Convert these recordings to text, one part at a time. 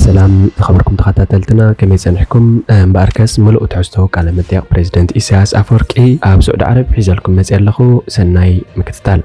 ሰላም ዝኸበርኩም ተኸታተልትና፣ ከመይ ጸኒሕኩም? እምበኣርከስ ምሉእ ትሕዝቶ ቃለ መጠይቕ ፕሬዚደንት ኢሳያስ ኣፈወርቂ ኣብ ስዑዲ ዓረብ ሒዘልኩም መጺአ ኣለኹ። ሰናይ ምክትታል።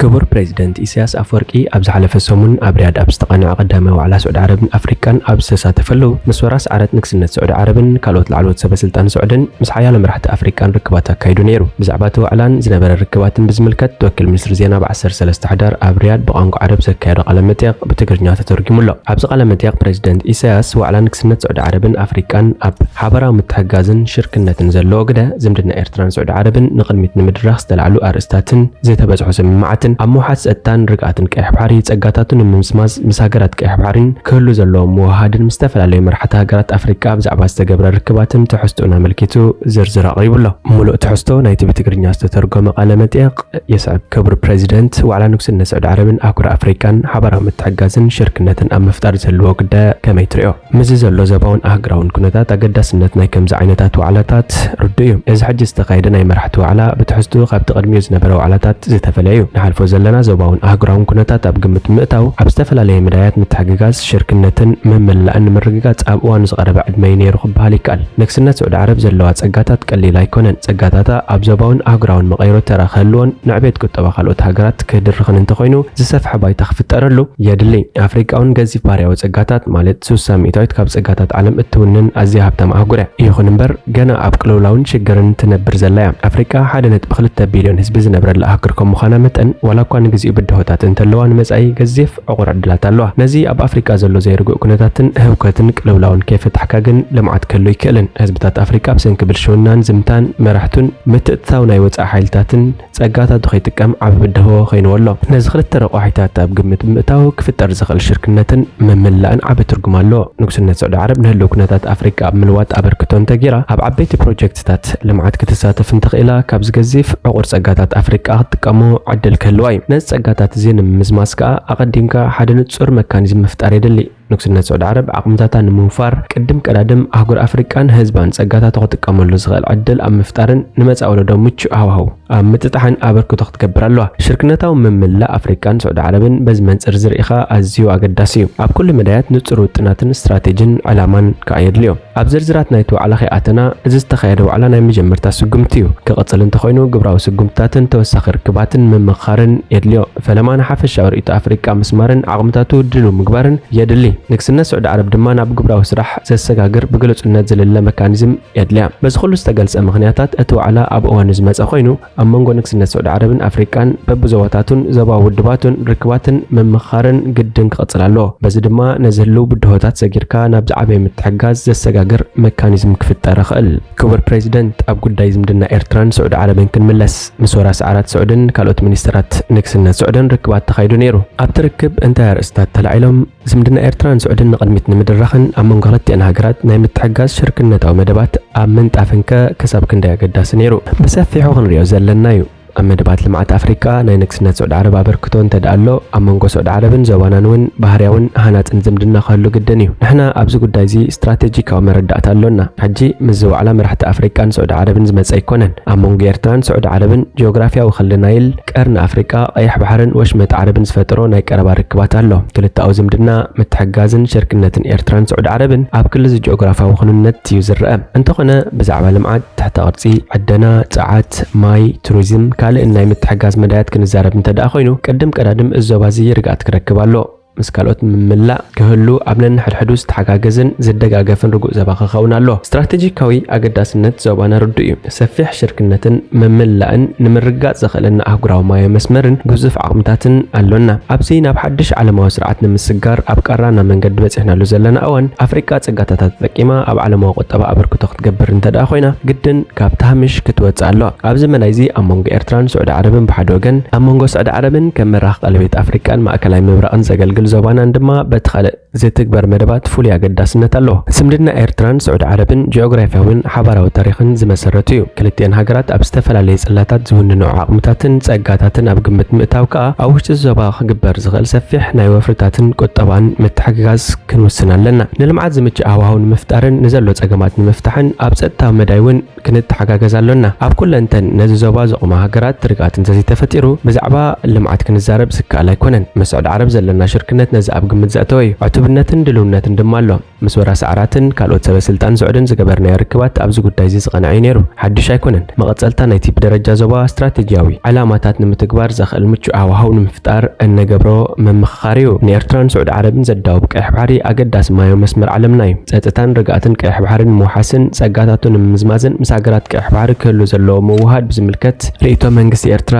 ክቡር ፕሬዚደንት ኢሳያስ ኣፈወርቂ ኣብ ዝሓለፈ ሰሙን ኣብ ሪያድ ኣብ ዝተቓንዐ ቀዳማይ ዋዕላ ስዑዲ ዓረብን ኣፍሪቃን ኣብ ዝተሳተፈሉ፣ ምስ ወራስ ዓራት ንግስነት ስዑዲ ዓረብን ካልኦት ላዕለዎት ሰበ ስልጣን ስዑድን ምስ ሓያሎ መራሕቲ ኣፍሪቃን ርክባት ኣካይዱ ነይሩ። ብዛዕባ እቲ ዋዕላን ዝነበረ ርክባትን ብዝምልከት፣ ወኪል ሚኒስትሪ ዜና ብ ዓሰርተ ሰለስተ ሕዳር ኣብ ሪያድ ብቋንቋ ዓረብ ዘካየዶ ቃለ መጠይቕ ብትግርኛ ተተርጒሙ ኣሎ። ኣብዚ ቃለ መጠይቕ ፕሬዚደንት ኢሳያስ፣ ዋዕላ ንግስነት ስዑዲ ዓረብን ኣፍሪቃን ኣብ ሓበራዊ ምትሕግጋዝን ሽርክነትን ዘለዎ ግደ፣ ዝምድና ኤርትራን ስዑዲ ዓረብን ንቕድሚት ንምድራኽ ዝተላዕሉ ኣርእስታትን ዝተበጽሑ ስምምዓትን፣ ኣብ ምውሓድ ጸጥታን ርግኣትን ቀይሕ ባሕሪ፣ ጸጋታቱ ንምምስማስ ምስ ሃገራት ቀይሕ ባሕሪን ክህሉ ዘለዎ ምውህሃድን ምስ ዝተፈላለዩ መራሕቲ ሃገራት ኣፍሪቃ ብዛዕባ ዝተገብረ ርክባትን ትሕዝትኡን ኣመልኪቱ ዝርዝር ኣቕሪቡ ኣሎ። ምሉእ ትሕዝቶ ናይቲ ብትግርኛ ዝተተርጎመ ቃለ መጠይቕ የስዕብ። ክቡር ፕሬዚደንት፣ ዋዕላ ንግስነት ስዑዲ ዓረብን ኣህጉር ኣፍሪቃን ሓባራዊ ምትሕግጋዝን ሽርክነትን ኣብ ምፍጣር ዘለዎ ግደ ከመይ ትሪኦ? ምስዚ ዘሎ ዞባውን ኣህጉራውን ኩነታት፣ ኣገዳስነት ናይ ከምዚ ዓይነታት ዋዕላታት ርዱእ እዩ። እዚ ሕጂ ዝተኻየደ ናይ መራሕቲ ዋዕላ ብትሕዝትኡ ካብቲ ቅድሚኡ ዝነበረ ዋዕላታት ዝተፈለየ እዩ። ንሓልፎ ዘለና ዞባውን ኣህጉራውን ኩነታት ኣብ ግምት ብምእታው፣ ኣብ ዝተፈላለየ መዳያት ምትሕግጋዝ፣ ሽርክነትን ምምላእን ንምርግጋጽ ኣብ እዋኑ ዝቐረበ ዕድመ እዩ ነይሩ ክበሃል ይከኣል። ንግስነት ስዑዲ ዓረብ ዘለዋ ጸጋታት ቀሊል ኣይኮነን። ጸጋታታ ኣብ ዞባውን ኣህጉራውን መቐይሮ ተራ ክህልዎን ንዕቤት ቁጠባ ካልኦት ሃገራት ክድርኽን እንተኾይኑ፣ ዝሰፍሐ ባይታ ክፍጠረሉ የድሊ። ኣፍሪቃ እውን ገዚፍ ባህርያዊ ጸጋታት፣ ማለት ስሳ ሚእታዊት ካብ ጸጋታት ዓለም እትውንን ኣዝያ ሃብታም ኣህጉር እያ። ይኹን እምበር፣ ገና ኣብ ቅልውላውን ሽግርን ትነብር ዘላ እያ። ኣፍሪቃ ሓደ ነጥቢ ክልተ ቢልዮን ህዝቢ ዝነብረላ ኣህጉር ከም ምዃና መጠን፣ ዋላ እኳ ንግዚኡ ብድሆታት እንተለዋ፣ ንመጻኢ ገዚፍ ዕቑር ዕድላት ኣለዋ። ነዚ ኣብ ኣፍሪቃ ዘሎ ዘይርጉእ ኩነታትን ህውከትን ቅልውላውን ከይፈታሕካ ግን ልምዓት ክህሉ ኣይክእልን። ህዝብታት ኣፍሪቃ ብሰንኪ ብልሽውናን ዝምታን መራሕቱን ምትእትታው ናይ ወጻኢ ሓይልታትን ጸጋታቱ ከይጥቀም ዓቢ ብድሆ ኮይንዎ ኣሎ። ነዚ ክልተ ረቋሒታት ኣብ ግምት ብምእታው ክፍጠር ዝኽእል ሽርክነትን ምምላእን ዓቢ ትርጉም ኣለዎ። ንጉስነት ስዑዲ ዓረብ ንህልው ኩነታት ኣፍሪቃ ኣብ ምልዋጥ ኣበርክቶ እንተገይራ፣ ኣብ ዓበይቲ ፕሮጀክትታት ልምዓት ክትሳተፍ እንተኽኢላ፣ ካብዚ ገዚፍ ዕቑር ጸጋታት ኣፍሪቃ ክትጥቀሞ ዕድል ክህልዋ እዩ። ነዚ ጸጋታት እዚ ንምምዝማዝ ከኣ ኣቐዲምካ ሓደ ንጹር መካኒዝም ምፍጣር የድሊ። ንግስነት ስዑዲ ዓረብ ዓቕምታታ ንምውፋር፣ ቅድም ቀዳድም ኣህጉር ኣፍሪቃን ህዝባን ጸጋታቱ ክጥቀመሉ ዝኽእል ዕድል ኣብ ምፍጣርን ንመጻኢ ወለዶ ምቹእ ሃዋህው ኣብ ምጥጣሕን ኣበርክቶ ክትገብር ኣለዋ። ሽርክነታዊ ምምላእ ኣፍሪቃን ስዑዲ ዓረብን በዚ መንጽር ዝርኢኻ ኣዝዩ ኣገዳሲ እዩ። ኣብ ኩሉ መዳያት ንጹር ውጥናትን ስትራቴጂን ዕላማን ከኣ የድልዮ። ኣብ ዝርዝራት ናይቲ ዋዕላ ከይኣተና፣ እዚ ዝተኻየደ ዋዕላ ናይ መጀመርታ ስጉምቲ እዩ። ክቕጽል እንተኾይኑ፣ ግብራዊ ስጉምትታትን ተወሳኺ ርክባትን ምምኽኻርን የድልዮ። ፈለማ ንሓፈሻዊ ርእይቶ ኣፍሪቃ ምስማርን ዓቕምታቱ ድሉው ምግባርን የድሊ። ንግስነት ስዑዲ ዓረብ ድማ ናብ ግብራዊ ስራሕ ዘሰጋግር ብግሉጽነት ዝልለ መካኒዝም የድልያ። በዚ ኩሉ ዝተገልጸ ምኽንያታት፣ እቲ ዋዕላ ኣብ እዋኑ ዝመጸ ኮይኑ፣ ኣብ መንጎ ንግስነት ስዑዲ ዓረብን ኣፍሪቃን በብዞባታቱን ዞባዊ ውድባቱን ርክባትን ምምኽኻርን ግድን ክቕጽል ኣለዎ። በዚ ድማ ነዚ ህልው ብድሆታት ሰጊርካ ናብ ዝዓበየ ምትሕግጋዝ ዘሰጋግር መካኒዝም ክፍጠር ይኽእል። ክቡር ፕሬዚደንት፣ ኣብ ጉዳይ ዝምድና ኤርትራን ስዑዲ ዓረብን ክንምለስ፣ ምስ ወራሲ ዓራት ስዑድን ካልኦት ሚኒስተራት ንግስነት ስዑድን ርክባት ተኻይዱ ነይሩ። ኣብቲ ርክብ እንታይ ኣርእስታት ተላዒሎም? ዝምድና ኤርትራን ስዑድን ንቕድሚት ንምድራኽን ኣብ መንጎ ክልቲኣን ሃገራት ናይ ምትሕግጋዝ ሽርክነታዊ መደባት ኣብ ምንጣፍንከ ክሳብ ክንደይ ኣገዳሲ ነይሩ? ብሰፊሑ ክንሪኦ ዘለና እዩ። ኣብ መደባት ልምዓት ኣፍሪቃ ናይ ንግስነት ስዑዲ ዓረብ ኣበርክቶ እንተ ደኣ ኣሎ፣ ኣብ መንጎ ስዑዲ ዓረብን ዞባናን እውን ባህርያውን ሃናጽን ዝምድና ክህሉ ግድን እዩ። ንሕና ኣብዚ ጉዳይ እዚ ስትራቴጂካዊ መረዳእታ ኣሎና። ሕጂ ምስዚ ዋዕላ መራሕቲ ኣፍሪቃን ስዑዲ ዓረብን ዝመጸ ኣይኮነን። ኣብ መንጎ ኤርትራን ስዑዲ ዓረብን ጂኦግራፍያዊ ክሊ ናይል፣ ቀርኒ ኣፍሪቃ፣ ቀይሕ ባሕርን ወሽመጥ ዓረብን ዝፈጠሮ ናይ ቀረባ ርክባት ኣሎ። ክልተኣዊ ዝምድና፣ ምትሕግጋዝን ሽርክነትን ኤርትራን ስዑዲ ዓረብን ኣብ ክሊ እዚ ጂኦግራፍያዊ ክውንነት እዩ ዝረኣ። እንተኾነ፣ ብዛዕባ ልምዓት፣ ትሕተ ቅርጺ፣ ዕደና፣ ጸዓት፣ ማይ፣ ቱሪዝም፣ ካልእን ናይ ምትሕግጋዝ መዳያት ክንዛረብ እንተ ደኣ ኮይኑ፣ ቅድም ቀዳድም እዚ ዞባ እዚ ርግኣት ክረክብ ኣለዎ። ምስ ካልኦት ምምላእ ክህሉ፣ ኣብ ነንሕድሕዱ ዝተሓጋገዝን ዝደጋገፍን ርጉእ ዞባ ክኸውን ኣለዎ። ስትራቴጂካዊ ኣገዳስነት ዞባና ርዱእ እዩ። ሰፊሕ ሽርክነትን ምምላእን ንምርግጋጽ ዘኽእለና ኣህጉራዊ ማያዊ መስመርን ግዙፍ ዓቕምታትን ኣሎና። ኣብዚ ናብ ሓድሽ ዓለማዊ ስርዓት ንምስጋር ኣብ ቀራና መንገዲ በጺሕናሉ ዘለና እዋን፣ ኣፍሪቃ ጸጋታታ ተጠቂማ ኣብ ዓለማዊ ቁጠባ ኣበርክቶ ክትገብር እንተ ደኣ ኮይና፣ ግድን ካብቲ ሃምሽ ክትወጽእ ኣለዋ። ኣብዚ መዳይ እዚ ኣብ መንጎ ኤርትራን ስዑዲ ዓረብን ብሓደ ወገን፣ ኣብ መንጎ ስዑዲ ዓረብን ከም መራኺ ቀለቤት ኣፍሪቃን ማእከላይ ምብራቕን ዘገልግል ዞባናን ድማ በቲ ካልእ ዝትግበር መደባት ፍሉይ ኣገዳስነት ኣለዎ። ዝምድና ኤርትራን ስዑዲ ዓረብን ጂኦግራፊያውን ሓባራዊ ታሪኽን ዝመሰረቱ እዩ። ክልቲኤን ሃገራት ኣብ ዝተፈላለየ ጽላታት ዝውንንኦ ዓቕምታትን ጸጋታትን ኣብ ግምት ምእታው ከኣ፣ ኣብ ውሽጢ ዞባ ክግበር ዝኽእል ሰፊሕ ናይ ወፍርታትን ቁጠባን ምትሕግጋዝ ክንውስን ኣለና። ንልምዓት ዝምችእ ሃዋህው ንምፍጣርን ንዘሎ ጸገማት ንምፍታሕን ኣብ ጸጥታዊ መዳይ እውን ክንተሓጋገዝ ኣሎና። ኣብ ኩለንተን ነዚ ዞባ ዘቑማ ሃገራት ርግኣት እንተዘይተፈጢሩ፣ ብዛዕባ ልምዓት ክንዛረብ ዝከኣል ኣይኮነን። ምስ ስዑዲ ዓረብ ዘለና ሽርክነት ነዚ ኣብ ግምት ዘእተወ እዩ። ዕቱብነትን ድልውነትን ድማ ኣሎ። ምስ ወራሲ ዓራትን ካልኦት ሰበ ስልጣን ስዑድን ዝገበርናዮ ርክባት ኣብዚ ጉዳይ እዚ ዝቐንዐ እዩ ነይሩ። ሓድሽ ኣይኮነን። መቐጸልታ ናይቲ ብደረጃ ዞባ ስትራቴጂያዊ ዕላማታት ንምትግባር ዘኽእል ምቹእ ሃዋህው ንምፍጣር እንገብሮ ምምኽኻር እዩ። ንኤርትራን ስዑዲ ዓረብን ዘዳውብ ቀይሕ ባሕሪ ኣገዳሲ ማያዊ መስመር ዓለምና እዩ። ጸጥታን ርግኣትን ቀይሕ ባሕሪ ንምውሓስን ጸጋታቱ ንምምዝማዝን ምስ ሃገራት ቀይሕ ባሕሪ ክህሉ ዘለዎ ምውህሃድ ብዝምልከት ርእይቶ መንግስቲ ኤርትራ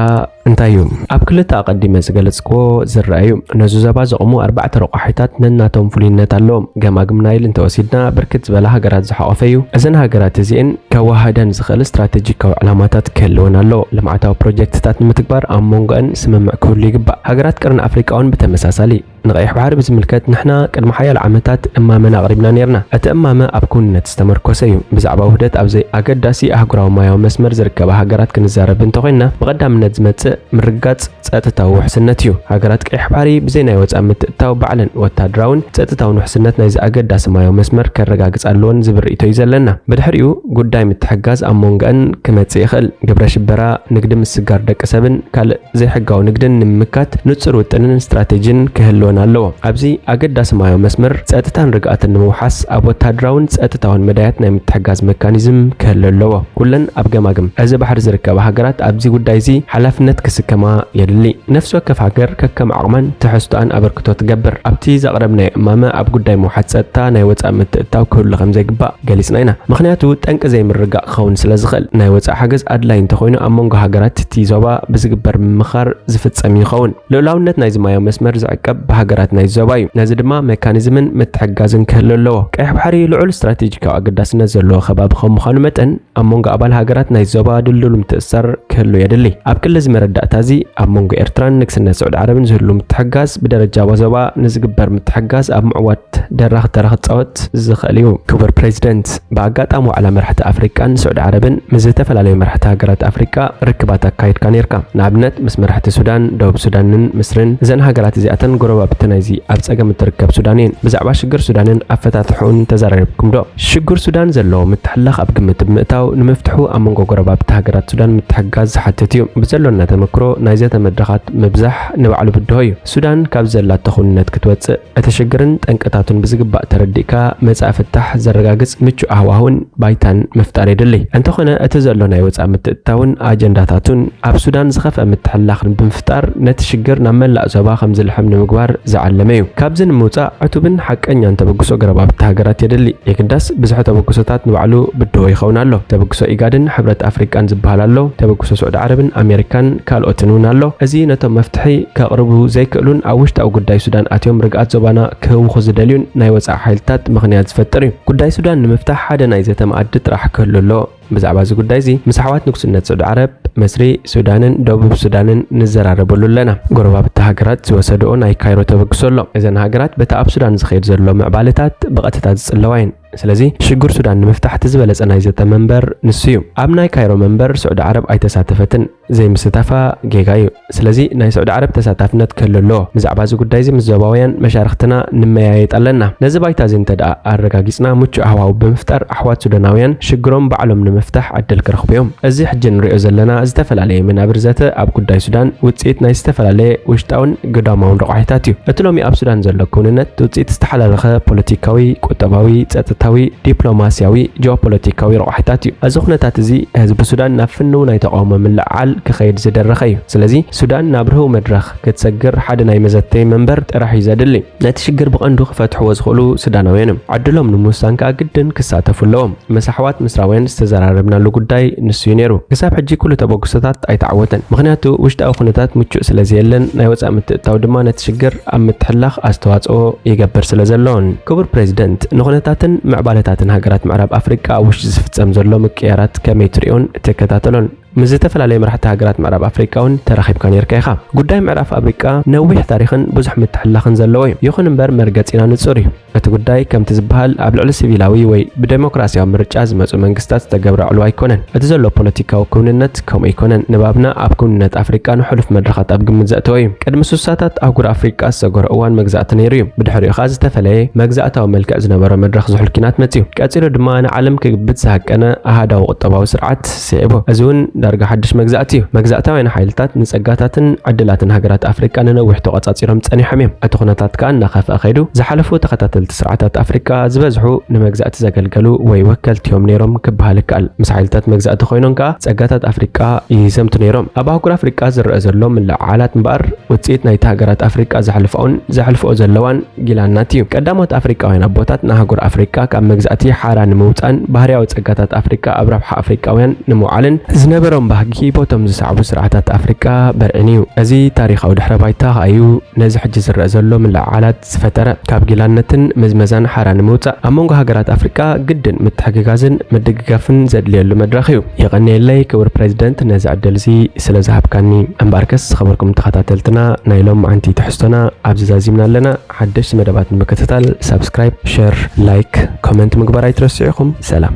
እንታይ እዩ? ኣብ ክልተ ኣቐዲመ ዝገለጽክዎ ዝረኣ እዩ። ነዚ ዞባ ዘቑሙ ኣርባዕተ ረቋሒታት ነናቶም ፍሉይነት ኣለዎም። ገማግም ናይል እንተወሲድና ብርክት ዝበላ ሃገራት ዝሓቖፈ እዩ። እዘን ሃገራት እዚኤን ከወሃደን ዝኽእል ስትራቴጂካዊ ዕላማታት ክህልወን ኣለዎ። ልምዓታዊ ፕሮጀክትታት ንምትግባር ኣብ መንጎአን ስምምዕ ክህሉ ይግባእ። ሃገራት ቀርኒ ኣፍሪቃ እውን ብተመሳሳሊ። ንቐይሕ ባሕሪ ብዝምልከት ንሕና ቅድሚ ሓያሎ ዓመታት እማመና ኣቕሪብና ነይርና። እቲ እማመ ኣብ ክውንነት ዝተመርኮሰ እዩ። ብዛዕባ ውህደት ኣብ ዘይ ኣገዳሲ ኣህጉራዊ ማያዊ መስመር ዝርከባ ሃገራት ክንዛረብ እንተኾይንና፣ ብቐዳምነት ዝመጽእ ምርግጋጽ ጸጥታዊ ውሕስነት እዩ። ሃገራት ቀይሕ ባሕሪ ብዘይ ናይ ወጻኢ ምትእትታው ባዕለን ወታደራውን ጸጥታውን ውሕስነት ናይዚ ኣገዳሲ ማያዊ መስመር ከረጋግጻ ኣለወን ዝብል ርእይቶ እዩ ዘለና። ብድሕሪኡ ጉዳይ ምትሕግጋዝ ኣብ መንጎአን ክመጽእ ይኽእል። ግብረ ሽበራ፣ ንግዲ ምስጋር ደቂ ሰብን ካልእ ዘይሕጋዊ ንግድን ንምምካት ንጹር ውጥንን ስትራቴጂን ክህልወን ኣለዎ። ኣብዚ ኣገዳሲ ማያዊ መስመር ጸጥታን ርግኣትን ንምውሓስ ኣብ ወታደራውን ጸጥታውን መዳያት ናይ ምትሕግጋዝ መካኒዝም ክህሉ ኣለዎ። ኩለን ኣብ ገማግም እዚ ባሕሪ ዝርከባ ሃገራት ኣብዚ ጉዳይ እዚ ሓላፍነት ክስከማ የድሊ። ነፍሲ ወከፍ ሃገር ከከም ዓቕማን ትሕዝቶኣን ኣበርክቶ ትገብር። ኣብቲ ዘቕረብናዮ እማመ ኣብ ጉዳይ ምውሓስ ጸጥታ ናይ ወጻኢ ምትእትታው ክህሉ ከም ዘይግባእ ገሊጽና ኢና። ምኽንያቱ ጠንቂ ዘይምርግጋእ ክኸውን ስለ ዝኽእል። ናይ ወጻኢ ሓገዝ ኣድላይ እንተኾይኑ ኣብ መንጎ ሃገራት እቲ ዞባ ብዝግበር ምምኽኻር ዝፍጸም ይኸውን። ልኡላውነት ናይዚ ማያዊ መስመር ዝዕቀብ ብሃገራት ናይዚ ዞባ እዩ። ነዚ ድማ መካኒዝምን ምትሕግጋዝን ክህሉ ኣለዎ። ቀይሕ ባሕሪ ልዑል ስትራቴጂካዊ ኣገዳስነት ዘለዎ ከባቢ ከም ምዃኑ መጠን ኣብ መንጎ ኣባል ሃገራት ናይዚ ዞባ ድልዱል ምትእስሳር ክህሉ የድሊ። ኣብ ክሊ እዚ መረዳእታ እዚ ኣብ መንጎ ኤርትራን ንግስነት ስዑዲ ዓረብን ዝህሉ ምትሕግጋዝ ብደረጃ ዞባ ንዝግበር ምትሕግጋዝ ኣብ ምዕዋት ደራኽ ተራ ክጻወት ዝኽእል እዩ። ክቡር ፕሬዚደንት፣ ብኣጋጣሚ ዋዕላ መራሕቲ ኣፍሪቃን ስዑዲ ዓረብን ምስ ዝተፈላለዩ መራሕቲ ሃገራት ኣፍሪቃ ርክባት ኣካይድካ ነይርካ። ንኣብነት ምስ መራሕቲ ሱዳን፣ ደቡብ ሱዳንን ምስርን። እዘን ሃገራት እዚኣተን ጎረባብቲ ናይዚ ኣብ ጸገም እትርከብ ሱዳን እየን። ብዛዕባ ሽግር ሱዳንን ኣፈታትሕኡን ተዘራሪብኩም ዶ? ሽግር ሱዳን ዘለዎ ምትሕልላኽ ኣብ ግምት ብምእታው ንምፍትሑ ኣብ መንጎ ጎረባብቲ ሃገራት ሱዳን ምትሕግጋዝ ዝሓትት እዩ። ብዘሎና ተመክሮ ናይ ዘተ መድረኻት ምብዛሕ ንባዕሉ ብድሆ እዩ። ሱዳን ካብ ዘላቶ ክውንነት ክትወጽእ እቲ ሽግርን ጠንቅታቱን ብዝግባእ ተረዲእካ መጻኢ ፍታሕ ዘረጋግጽ ምቹእ ሃዋህውን ባይታን ምፍጣር የድሊ። እንተኾነ እቲ ዘሎ ናይ ወጻኢ ምትእትታውን ኣጀንዳታቱን ኣብ ሱዳን ዝኸፍአ ምትሕልላኽ ብምፍጣር ነቲ ሽግር ናብ መላእ ዞባ ከም ዝልሕም ንምግባር ዝዓለመ እዩ። ካብዚ ንምውጻእ ዕቱብን ሓቀኛን ተበግሶ ጎረባብቲ ሃገራት የድሊ። የግዳስ ብዝሒ ተበግሶታት ንባዕሉ ብድሆ ይኸውን ኣሎ። ተበግሶ ኢጋድን ሕብረት ኣፍሪቃን ዝበሃል ኣሎ። ተበግሶ ስዑዲ ዓረብን ኣሜሪካን ካልኦትን እውን ኣሎ። እዚ ነቶም መፍትሒ ከቕርቡ ዘይክእሉን ኣብ ውሽጣዊ ጉዳይ ሱዳን ኣትዮም ርግኣት ዞባና ክህውኹ ዝደልዩን ናይ ወጻኢ ሓይልታት ምኽንያት ዝፈጥር እዩ። ጉዳይ ሱዳን ንምፍታሕ ሓደ ናይ ዘተ መኣዲ ጥራሕ ክህሉ ኣለዎ። ብዛዕባ እዚ ጉዳይ እዚ ምስ ኣሕዋት ንጉስነት ስዑዲ ዓረብ፣ ምስሪ፣ ሱዳንን ደቡብ ሱዳንን ንዘራረበሉ ኣለና። ጎረባብቲ ሃገራት ዝወሰድኦ ናይ ካይሮ ተበግሶ ኣሎ። እዘን ሃገራት በቲ ኣብ ሱዳን ዝኸይድ ዘሎ ምዕባለታት ብቐጥታ ዝጽለዋ እየን። ስለዚ ሽግር ሱዳን ንምፍታሕ እቲ ዝበለጸ ናይ ዘተ መንበር ንሱ እዩ። ኣብ ናይ ካይሮ መንበር ስዑዲ ዓረብ ኣይተሳተፈትን። ዘይምስታፋ ጌጋ እዩ። ስለዚ ናይ ስዑዲ ዓረብ ተሳታፍነት ክህሉ ኣለዎ። ብዛዕባ እዚ ጉዳይ እዚ ምስ ዞባውያን መሻርኽትና ንመያየጥ ኣለና። ነዚ ባይታ እዚ እንተ ደኣ ኣረጋጊጽና ምቹእ ሃዋህው ብምፍጣር ኣሕዋት ሱዳናውያን ሽግሮም ባዕሎም ንምፍታሕ ዕድል ክረኽቡ እዮም። እዚ ሕጂ ንሪኦ ዘለና ዝተፈላለየ መናብር ዘተ ኣብ ጉዳይ ሱዳን ውጽኢት ናይ ዝተፈላለየ ውሽጣውን ግዳማውን ረቋሒታት እዩ። እቲ ሎሚ ኣብ ሱዳን ዘሎ ክውንነት ውጽኢት ዝተሓላለኸ ፖለቲካዊ፣ ቁጠባዊ፣ ጸጥታዊ፣ ዲፕሎማስያዊ፣ ጂኦፖለቲካዊ ረቋሒታት እዩ። እዚ ኩነታት እዚ ህዝቢ ሱዳን ናብ ፍንው ናይ ተቓውሞ ምልዕዓል ክኸይድ ዝደረኸ እዩ። ስለዚ ሱዳን ናብ ርህው መድረኽ ክትሰግር ሓደ ናይ መዘተይ መንበር ጥራሕ እዩ ዘድሊ። ነቲ ሽግር ብቐንዱ ክፈትሕዎ ዝኽእሉ ሱዳናውያን እዮም። ዕድሎም ንምውሳን ከኣ ግድን ክሳተፉ ኣለዎም። ምስ ኣሕዋት ምስራውያን ዝተዘራረብናሉ ጉዳይ ንሱ እዩ ነይሩ። ክሳብ ሕጂ ኩሉ ተበግሶታት ኣይተዓወተን። ምኽንያቱ ውሽጣዊ ኩነታት ምቹእ ስለ ዘየለን ናይ ወጻኢ ምትእትታው ድማ ነቲ ሽግር ኣብ ምትሕልላኽ ኣስተዋጽኦ ይገብር ስለ ዘሎን። ክቡር ፕሬዚደንት፣ ንኹነታትን ምዕባለታትን ሃገራት ምዕራብ ኣፍሪቃ ኣብ ውሽጢ ዝፍጸም ዘሎ ምቅያራት ከመይ ትሪኦን ትከታተሎን? ምስ ዝተፈላለዩ መራሕቲ ሃገራት ምዕራብ ኣፍሪቃ እውን ተራኺብካ ነርካ ኢኻ። ጉዳይ ምዕራብ ኣፍሪቃ ነዊሕ ታሪኽን ብዙሕ ምትሕልላኽን ዘለዎ እዩ። ይኹን እምበር መርገጺና ንጹር እዩ። እቲ ጉዳይ ከምቲ ዝበሃል ኣብ ልዕሊ ሲቪላዊ ወይ ብደሞክራሲያዊ ምርጫ ዝመጹ መንግስታት ዝተገብረ ዕልዋ ኣይኮነን። እቲ ዘሎ ፖለቲካዊ ክውንነት ከምኡ ኣይኮነን። ንባብና ኣብ ክውንነት ኣፍሪቃ ንሕሉፍ መድረኻት ኣብ ግምት ዘእተወ እዩ። ቅድሚ ስሳታት ኣህጉር ኣፍሪቃ ዝሰገሮ እዋን መግዛእቲ ነይሩ እዩ። ብድሕሪኡ ኸኣ ዝተፈለየ መግዛእታዊ መልክዕ ዝነበሮ መድረኽ ዝሑል ኪናት መጺኡ። ቀጺሉ ድማ ንዓለም ክግብት ዝሃቀነ ኣሃዳዊ ቁጠባዊ ስርዓት ስዒቡ። እዚ እውን ዳርጋ ሓድሽ መግዛእቲ እዩ። መግዛእታውያን ሓይልታት ንጸጋታትን ዕድላትን ሃገራት ኣፍሪቃ ንነዊሕ ተቖጻጺሮም ጸኒሖም እዮም። እቲ ኩነታት ከኣ እናኸፍአ ከይዱ። ዝሓለፉ ተኸታተልቲ ስርዓታት ኣፍሪቃ ዝበዝሑ ንመግዛእቲ ዘገልገሉ ወይ ወከልቲ እዮም ነይሮም ክበሃል ይከኣል። ምስ ሓይልታት መግዛእቲ ኮይኖም ከኣ ጸጋታት ኣፍሪቃ ይዘምቱ ነይሮም። ኣብ ኣህጉር ኣፍሪቃ ዝረአ ዘሎ ምልዕዓላት እምበኣር ውጽኢት ናይቲ ሃገራት ኣፍሪቃ ዘሕልፋኦን ዘሕልፍኦ ዘለዋን ጊላናት እዩ። ቀዳሞት ኣፍሪቃውያን ኣቦታት ንኣህጉር ኣፍሪቃ ካብ መግዛእቲ ሓራ ንምውጻእን ባህርያዊ ጸጋታት ኣፍሪቃ ኣብ ረብሓ ኣፍሪቃውያን ንምውዓልን ዝነበሮም ባህጊ ቦቶም ዝሰዕቡ ስርዓታት ኣፍሪቃ በርዒን እዩ። እዚ ታሪኻዊ ድሕረ ባይታ ከኣ እዩ ነዚ ሕጂ ዝረአ ዘሎ ምልዕዓላት ዝፈጠረ። ካብ ጊላነትን ምዝመዛን ሓራ ንምውጻእ ኣብ መንጎ ሃገራት ኣፍሪቃ ግድን ምትሕግጋዝን ምድግጋፍን ዘድልየሉ መድረኽ እዩ። የቐንየለይ ክቡር ፕሬዚደንት ነዚ ዕድል እዚ ስለ ዝሃብካኒ። እምበኣርከስ ዝኸበርኩም ተኸታተልትና ናይ ሎምዓንቲ ትሕዝቶና ኣብዚ ዛዚምና ኣለና። ሓደሽቲ መደባት ንምክትታል ሳብስክራይብ፣ ሸር፣ ላይክ፣ ኮመንት ምግባር ኣይትረስዑ ኢኹም። ሰላም።